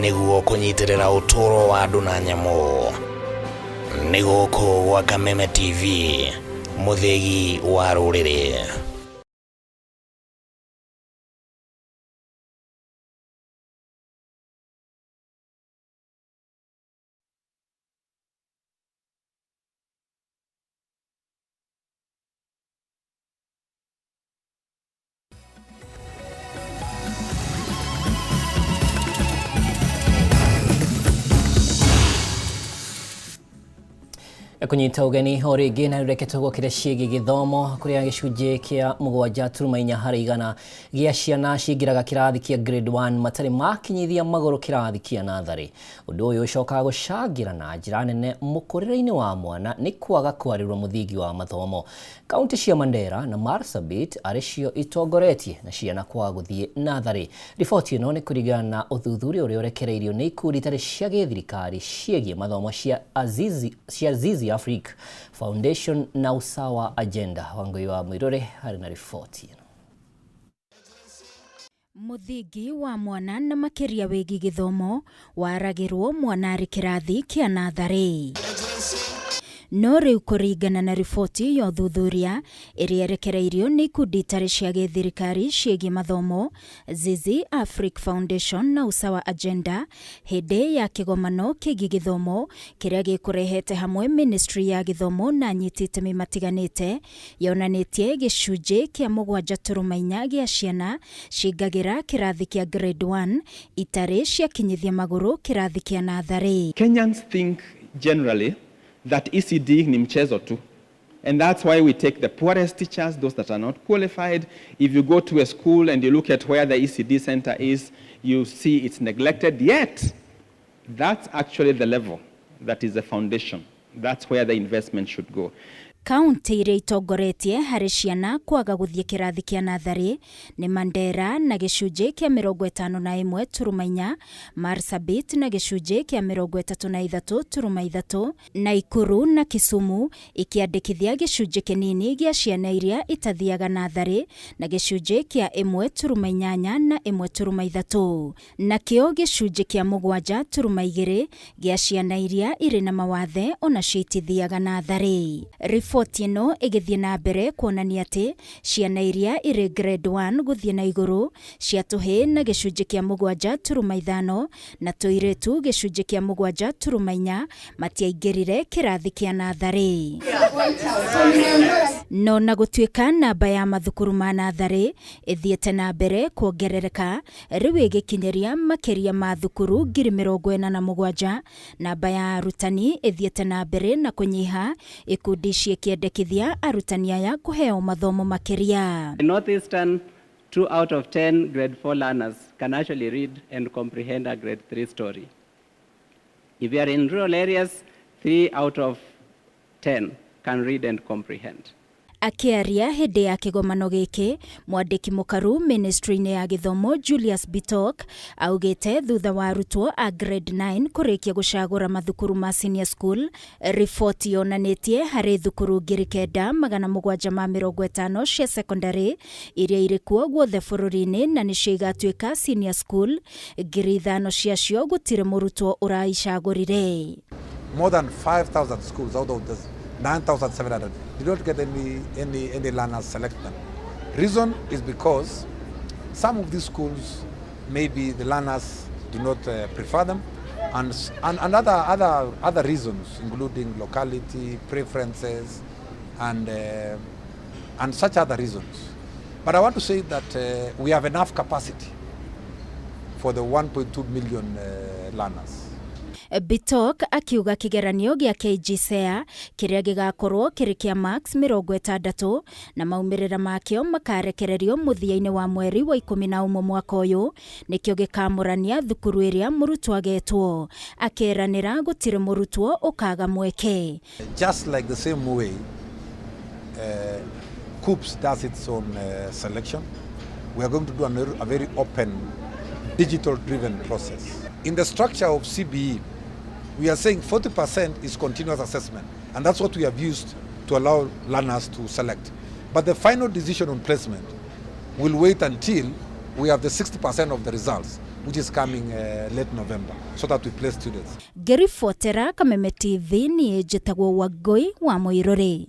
nĩguo kũnyitĩrĩra ũtũũro wa andũ na nyamũ. Nĩ gũkũ gwa Kameme TV, mũthĩgi wa rũrĩrĩ. Kunyita ũgeni o rĩngĩ na reke tũgũkĩre ciĩgiĩ gĩthomo kũrĩa gĩcunjĩ kĩa 7.4 harĩ igana gĩa ciana cingĩraga kĩrathi kĩa grade 1 matarĩ makinyithia magũrũ kĩrathi kĩa natharĩ. Ũndũ ũyũ ũcokaga gũcangĩra na njĩra nene mũkũrĩre-inĩ wa mwana nĩ kwaga kwarĩrwo mũthingi wa mathomo. Kaunti cia Mandera na Marsabit arĩ cio itongoretie na ciana kwaga gũthiĩ natharĩ. Riboti ĩno nĩ kũringana na ũthuthuria ũrĩa ũrekereirio nĩ ikundi itarĩ cia gĩthirikari ciĩgiĩ mathomo cia Azizi Africa Foundation na Usawa Agenda. Wangui wa Mwirure harĩ na riboti ĩno. Mũthingi wa mwana na makĩria wĩgiĩ gĩthomo waragĩrwo mwana arĩ kĩrathi kĩa natharĩ. No rĩu kũringana na riboti ya ũthuthuria ĩrĩa ĩrekereirio nĩ ikundi itarĩ cia gĩthirikari ciĩgiĩ mathomo Zizi Africa Foundation na Usawa Agenda hĩndĩ ya kĩgomano kĩgiĩ gĩthomo kĩrĩa gĩkũrehete hamwe Ministry ya gĩthomo na anyiti itemi matiganĩte yonanĩtie gĩcunjĩ kĩa 7.4 gĩa ciana cingagĩra kĩrathi kĩa grade 1 itarĩ ciakinyithia magũrũ kĩrathi kĩa natharĩ. Kenyans think generally that ECD ni mchezo tu. And that's why we take the poorest teachers, those that are not qualified. If you go to a school and you look at where the ECD center is, you see it's neglected. Yet, that's actually the level that is the foundation. That's where the investment should go. Kaunti iria itongoretie harĩ ciana kwaga gũthiĩ kĩrathi kĩa natharĩ nĩ Mandera na gĩcunjĩ kĩa 51.4, Marsabit na gĩcunjĩ kĩa 33.3, Nakuru na Kisumu ikĩandĩkithia gĩcunjĩ kĩnini gĩa ciana iria itathiaga natharĩ na gĩcunjĩ kĩa 1.8 na 1.3, nakĩo gĩcunjĩ kĩa 7.2 gĩa ciana iria irĩ na mawathe onacio itithiaga natharĩ. Riboti ĩno ĩgĩthiĩ na mbere kuonania atĩ ciana iria irĩ grade 1 gũthiĩ na igũrũ cia tũhĩĩ na gĩcunjĩ kĩa 7.5 na tũirĩtu gĩcunjĩ kĩa 7.4 matiaingĩrire kĩrathi kĩa natharĩ. No na gũtuĩka namba ya mathukuru ma natharĩ ĩthiĩte na mbere kuongerereka, rĩu ĩgĩkinyĩria makĩria ma thukuru 47,000, namba ya arutani ĩthiĩte na mbere na kũnyiha, ikundi ciĩkĩendekithia arutani aya kũheo mathomo makĩria. In Northeastern, 2 out of 10 grade 4 learners can actually read and comprehend a grade 3 story. If you are in rural areas, 3 out of 10 can read and comprehend. Akĩaria hĩndĩ ya kĩgomano gĩkĩ, mwandĩki mũkaru ministry-inĩ ya gĩthomo Julius Bitok augĩte thutha wa arutwo a grade 9 kũrĩkia gũcagũra mathukuru ma senior school, riboti yonanĩtie harĩ thukuru 9750 cia secondary iria irĩ kuo guothe bũrũri-inĩ na nĩcio igatuĩka senior school, 5,000 ciacio gũtirĩ mũrutwo ũraicagũrire. More than 5,000 schools out of the 9,700 did not get any learners select them. Reason is because some of these schools, maybe the learners do not prefer them, and other reasons, including locality, preferences, and such other reasons. But I want to say that we have enough capacity for the 1.2 million learners. Bitok akiuga kĩgeranio gĩa KJSEA kĩrĩa gĩgakorwo kĩrĩ kĩa marks 60 na maumĩrĩra makĩo makarekererio mũthia-inĩ wa mweri wa 11 mwaka ũyũ nĩkĩo gĩkamũrania thukuru ĩrĩa mũrutwo agetwo. Akeranĩra gũtirĩ mũrutwo ũkaga mweke. Just like the same way KUCCPS does its own selection, we are going to do a very open, digital-driven process. In the structure of CBE, we are saying 40% is continuous assessment, and that's what we have used to allow learners to select. But the final decision on placement will wait until we have the 60% of the results, which is coming late November, so that we place students. Ngĩribotera Kameme TV niĩ njĩtagwo Wangũi wa Mũirũrĩ.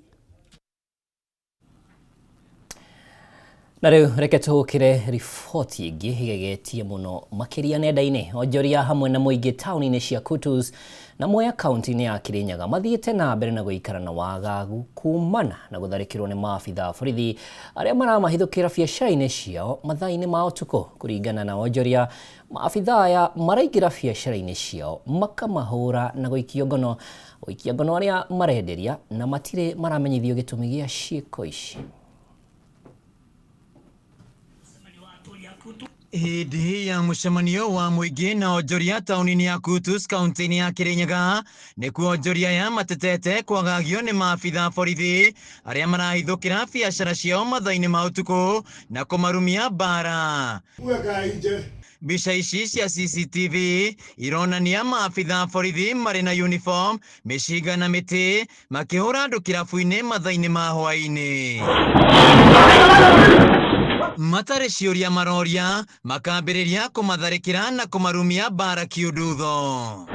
Na rĩu reke tũhũkĩre riboti ĩngĩ ĩgegetie mũno makĩria nenda-inĩ. Onjoria hamwe na mũingĩ taũni-inĩ cia Kutus na Mwea kaunti-inĩ ya Kirinyaga mathiĩte na mbere na gũikara na wagagu kumana na gũtharĩkĩrwo nĩ maabitha a borithi arĩa maramahithũkĩra biacara-inĩ ciao mathaa-inĩ ma ũtukũ. Kũringana na onjoria, maabitha aya maraingĩra biacara-inĩ ciao makamahũra na gũikia ngono arĩa marenderia na matirĩ maramenyithio gĩtũmi gĩa ciĩko ici. Hĩndĩ ya mũcemanio wa mũingĩ na onjoria taũni-inĩ ya Kutus kaunti-inĩ ya Kirinyaga nĩkuo onjoria aya matetete kwagagio nĩ maabitha a borithi arĩa marahithũkĩra biacara ciao mathaa-inĩ ma ũtukũ na kũmarumia mbara. Mbica ici cia CCTV ironania maabitha a borithi marĩ na uniform, mĩcinga na mĩtĩ makĩhũra andũ kĩrabu-inĩ mathaa-inĩ ma hwaĩ-inĩ. Matarĩ ciũria maroria makambĩrĩria kũmatharĩkĩra na kũmarumia mbara kiundutho.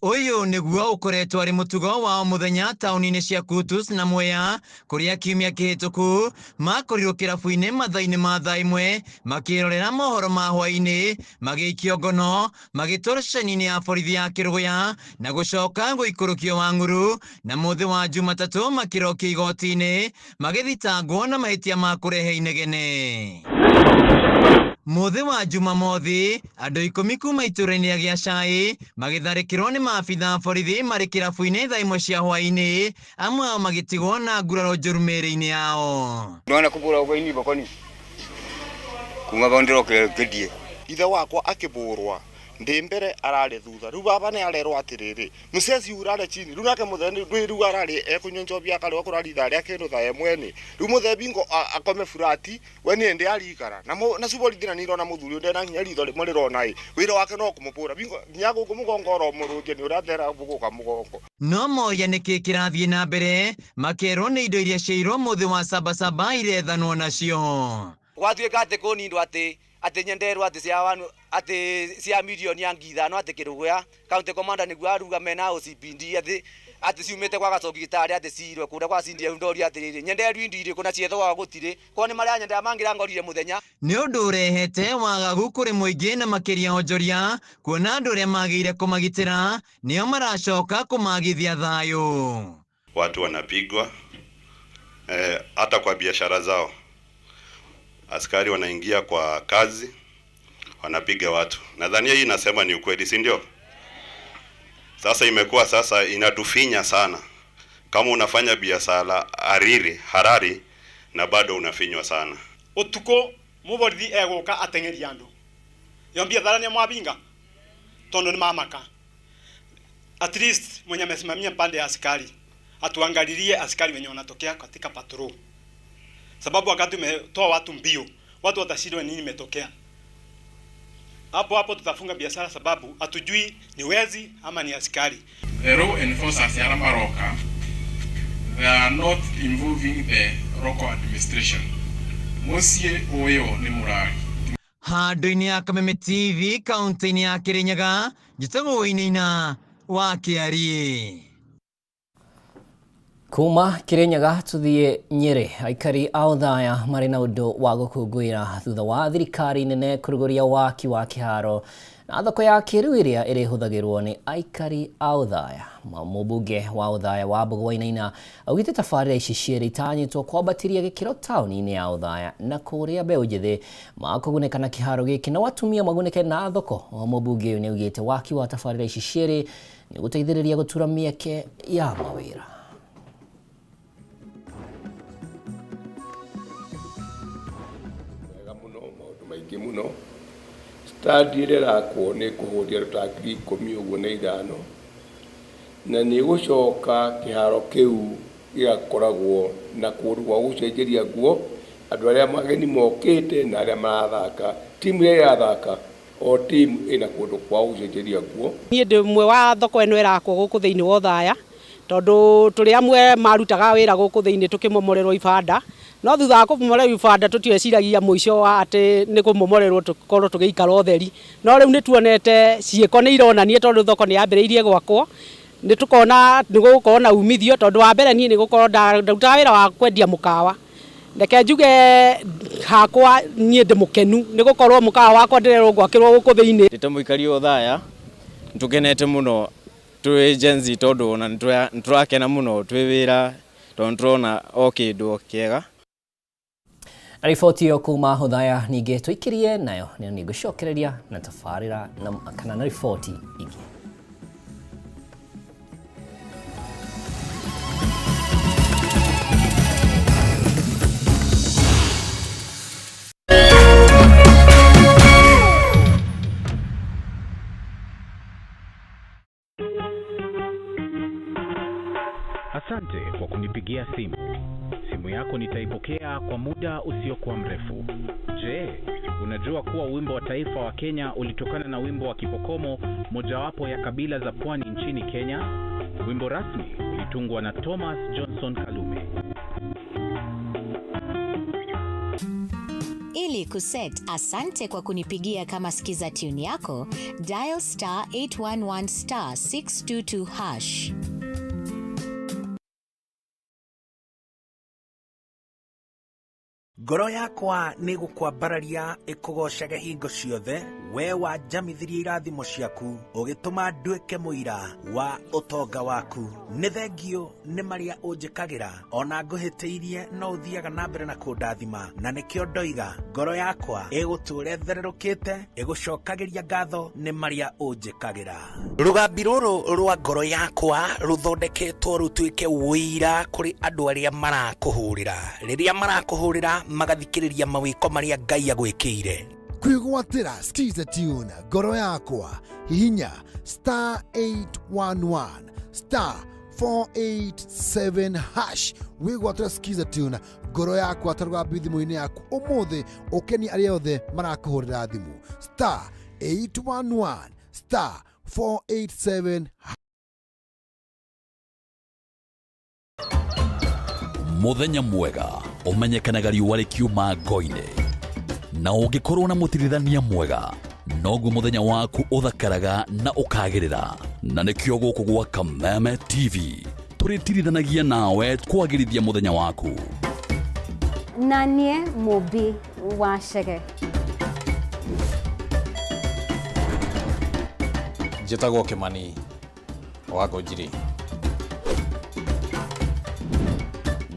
Ũyũ nĩguo ũkoretwo arĩ mũtugo wa o mũthenya taũni-inĩ cia Kutus na Mwea kũrĩa kiumia kĩhĩtũku makorirwo kĩrabu-inĩ mathaa-inĩ ma thaa 1 makĩrorera mohoro ma hwaĩ-inĩ magĩikio ngono magĩtwarwo ceceni-inĩ ya borithi ya Kĩrũgũya na gũcoka gũikũrũkio Wang'uru na mũthĩ wa Jumatatũ makĩrokio igoti-inĩ magĩthitangwo na mahĩtia ma kũrehe inegene. Mũthĩ wa Jumamothi andũ 10 kuma itũũra-inĩ rĩa Gĩacai magĩtharĩkĩrwo nĩ maabitha a borithi marĩ kĩrabu-inĩ thaa 1 cia hwaĩ-inĩ, amwe ao magĩtigwo na nguraro njũru mĩĩrĩ-inĩ yao. Ndona kũbũra ũgeni bokoni kuma bao ndĩrokire ngĩthiĩ. Ithe wakwa akĩbũrwa ndĩ mbere ararĩ thutha rĩu baba nĩ arerwo atĩrĩrĩ mũceci urare chini rĩu nake mũthee ndwĩ rĩu ararĩ ekũnyua njobi akarĩwa kũrari ithaa rĩa kĩndũ thaa ĩmwe-nĩ rĩu mũthee bingo akome burati we nĩ ndĩ arikara na nacio borithi na nĩirona mũthuri ũyũ ndena nginya ritho rĩmwe rĩrona ĩ wĩra wake no kũmũbũra bingo nginya gũkũ mũgongo oro mũrũngie nĩ ũrathera gũka mũgongo. No moria nĩkĩ kĩrathiĩ na mbere makerwo nĩ indo iria ciairwo mũthĩ wa Sabasaba irethanwo nacio. Gwatuĩka atĩ kũnindwo atĩ nyenderwo atĩ cia wanu atĩ cia milioni ya 5,000 atĩ Kĩrũgũya county commander nĩguo aruga mena OCPD atĩ ciumĩte kwa Gacoki gĩtarĩ atĩ cirwe kũrĩa kwa CDF ndoria atĩrĩrĩ nyenderwo indo irĩkũ na ciethogwa gũtirĩ ko nĩ marĩa nyendera mangĩrangorire mũthenya. Nĩ ũndũ ũrehete wagagu kũrĩ mũingĩ na makĩria onjoria kuona andũ arĩa magĩire kũmagitĩra nĩo maracoka kũmagithia thayũ. Watu wanapigwa hata kwa biashara zao. Askari wanaingia kwa kazi wanapiga watu. Nadhania hii nasema ni ukweli, si ndio? Sasa imekuwa sasa inatufinya sana. Kama unafanya biashara harari na bado unafinywa sana. Utuko muborithi eguka ateng'eria andu. Yo biathara ni mwabinga tondu ni mamaka. At least mwenye amesimamia pande ya askari atuangalilie askari wenye wanatokea katika patrol. Sababu wakati umetoa watu mbio, watu watashindwa nini imetokea. Hapo hapo tutafunga biashara sababu hatujui ni wezi ama ni askari. The law enforcers ya Maroka, they are not involving the local administration. Musie oyo ni murari. Handũ-inĩ ya Kameme TV kaunti-inĩ ya Kirinyaga, njĩtagwo Wainaina wa Kĩariĩ. Kuma Kirinyaga tuthiĩ Nyĩrĩ, aikari a Othaya marĩ na ũndũ wa gũkũngũĩra thutha wa thirikari nene kũrugũria waki wa kĩharo na thoko ya kĩrĩu ĩrĩa ĩrĩhũthagĩrwo nĩ aikari a Othaya. Mũmbunge wa Othaya Wambũgũ Wainaina augĩte tabarĩra ici cierĩ itanyĩtwo kwambatĩria gĩkĩro taũni-inĩ ya Othaya na kũrĩa mbeũ njĩthĩ makũgunĩka na kĩharo gĩkĩ nao atumia magunĩke na thoko. O mũmbunge ũyũ nĩaugĩte waki wa tabarĩra ici cierĩ nĩũgũteithĩrĩria gũtura mĩeke ya mawĩra. Wega mũno, maũndũ maingĩ mũno. Stadi ĩrĩa ĩrakwo nĩ ĩkũhũria andũ ta 15,000 ũguo na nĩ ĩgũcoka kĩharo kĩu gĩgakoragwo na kũndũ gwa gũcenjeria nguo andũ arĩa ageni mokĩte na arĩa marathaka. Timu ĩrĩa ĩrathaka o timu ĩna kũndũ kwa gũcenjeria nguo. Niĩ ndĩ ũmwe wa thoko ĩno ĩrakwo gũkũ thĩinĩ wa Othaya, tondũ tũrĩ amwe marutaga wĩra gũkũ thĩinĩ tũkĩmomorerwo ibanda, no thutha wa kũmomorerwo ibanda tũtieciragia mũico wa atĩ nĩ kũmomorerwo tũkorwo tũgĩikara ũtheri. No rĩu nĩ tuonete ciĩko nĩ ironania tondũ thoko nĩ yambĩrĩirie gwakwo, nĩ tũkona nĩ gũgũkorwo na umithio, tondũ wa mbere niĩ nĩ gũkorwo ndarutaga wĩra wa kwendia mũkawa. Reke njuge hakwa niĩ ndĩ mũkenu nĩ gũkorwo mũkawa wakwa ndĩrerwo ngwakĩrwo gũkũ thĩinĩ. Ndĩ ta mũikari wa Othaya nĩ tũkenete mũno twĩ Gen Z tondũ ona nĩ tũrakena mũno twĩ wĩra tondũ nĩ tũrona o kĩndũ kĩega. Riboti ĩyo kuma Othaya ningĩ tũikĩrie nayo nĩ ngũcokereria na tabarĩra na kana na riboti ingĩ. Asante kwa kunipigia simu. Simu yako nitaipokea kwa muda usiokuwa mrefu. Je, unajua kuwa wimbo wa taifa wa Kenya ulitokana na wimbo wa Kipokomo, mojawapo ya kabila za pwani nchini Kenya? Wimbo rasmi ulitungwa na Thomas Johnson Kalume. Ili kuset asante kwa kunipigia kama skiza tune yako, dial star 811 star 622 hash. Ngoro yakwa nĩ gũkwambararia ĩkũgocage hingo ciothe, we wanjamithirie irathimo ciaku, ũgĩtũma nduĩke mũira wa ũtonga waku. Nĩ thengio nĩ marĩa ũnjĩkagĩra, ona ngũhĩtĩirie no ũthiaga na mbere na kũndathima, na nĩkĩo ndoiga ngoro yakwa ĩgũtũũra ĩthererũkĩte, ĩgũcokagĩria ngatho nĩ marĩa ũnjĩkagĩra. Rũgambi rũrũ rwa ngoro yakwa rũthondeketwo rũtuĩke ũira kũrĩ andũ arĩa marakũhũrĩra. Rĩrĩa marakũhũrĩra magathikĩrĩria mawĩko marĩa Ngai agwĩkĩire. Kwĩgwatĩra Skiza Tune ngoro yakwa, hihinya star 811 star 487 hash wĩgwatĩra Skiza Tune ngoro yakwa ta rũgambi thimũ-inĩ yaku ũmũthĩ, ũkenie arĩa othe marakũhũrĩra thimũ star 811 star 487. Muthenya mwega ũmenyekanaga riũa rĩkiuma ngo-inĩ, na ũngĩkorwo na mũtirithania mwega noguo mũthenya waku ũthakaraga na ũkagĩrĩra. Na nĩkĩo gũkũ gwa Kameme TV tũrĩtirithanagia nawe kwagĩrithia mũthenya waku. Na niĩ Mũmbi wa Chege. Njĩtagwo Kĩmani wa Ngũnjiri.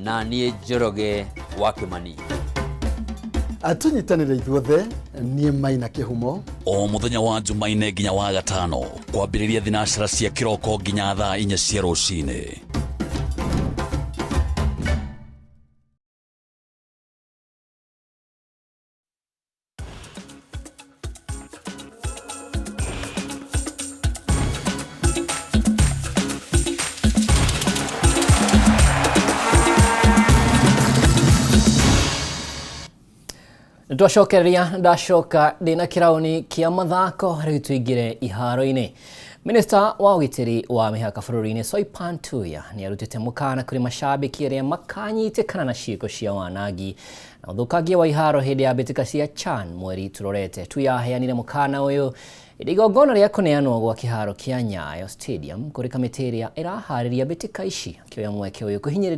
Na niĩ Njoroge wa Kĩmani. Tũnyitanĩre ithuothe, niĩ Maina Kĩhumo. O mũthenya wa Jumaine nginya wa gatano kwambĩrĩria thinacara cia kĩroko nginya thaa 4 cia rũcinĩ. Twacokereria ndacoka ndĩna kĩraũni kĩa mathako rĩu tũingĩre iharo-inĩ. Minista wa ũgitĩri wa mĩhaka bũrũri-inĩ Soipan Tuya nĩ arutĩte mũkana kũrĩ macambĩki arĩa makanyitĩkana na ciĩko cia wanangi na ũthũkangia wa iharo hĩndĩ ya mbĩtĩka cia CHAN mweri tũrorete. Tuya aheanire mũkana ũyũ Ĩndĩ igongona rĩa kũneanwo gwa kĩharo kĩa Nyayo Stadium kũrĩ kamĩtĩ ĩrĩa ĩraharĩria mbĩtĩka ici akĩoya mweke ũyũ kũhinyĩrĩria